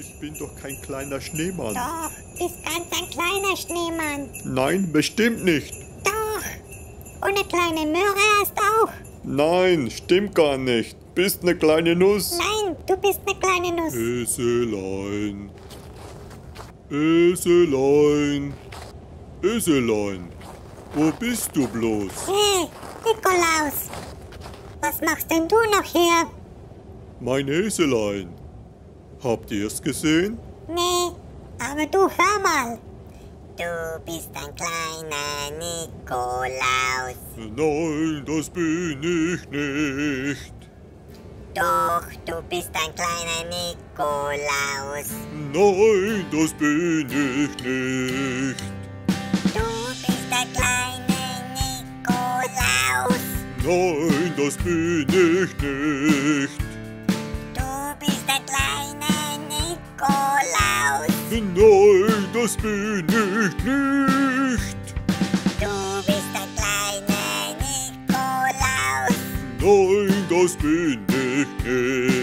Ich bin doch kein kleiner Schneemann. Doch, bist ganz ein kleiner Schneemann. Nein, bestimmt nicht. Doch. Und eine kleine Möhre hast auch. Nein, stimmt gar nicht. Bist eine kleine Nuss. Nein, du bist eine kleine Nuss. Eselein. Eselein. Eselein. Wo bist du bloß? Hey, Nikolaus. Was machst denn du noch hier? Mein Eselein. Habt ihr's gesehen? Nee, aber du hör mal. Du bist ein kleiner Nikolaus. Nein, das bin ich nicht. Doch, du bist ein kleiner Nikolaus. Nein, das bin ich nicht. Du bist der kleine Nikolaus. Nein, das bin ich nicht. Du bist der kleine Nikolaus. Nein, das bin ich nicht. Du bist der kleine Nikolaus. Nein, das bin ich nicht.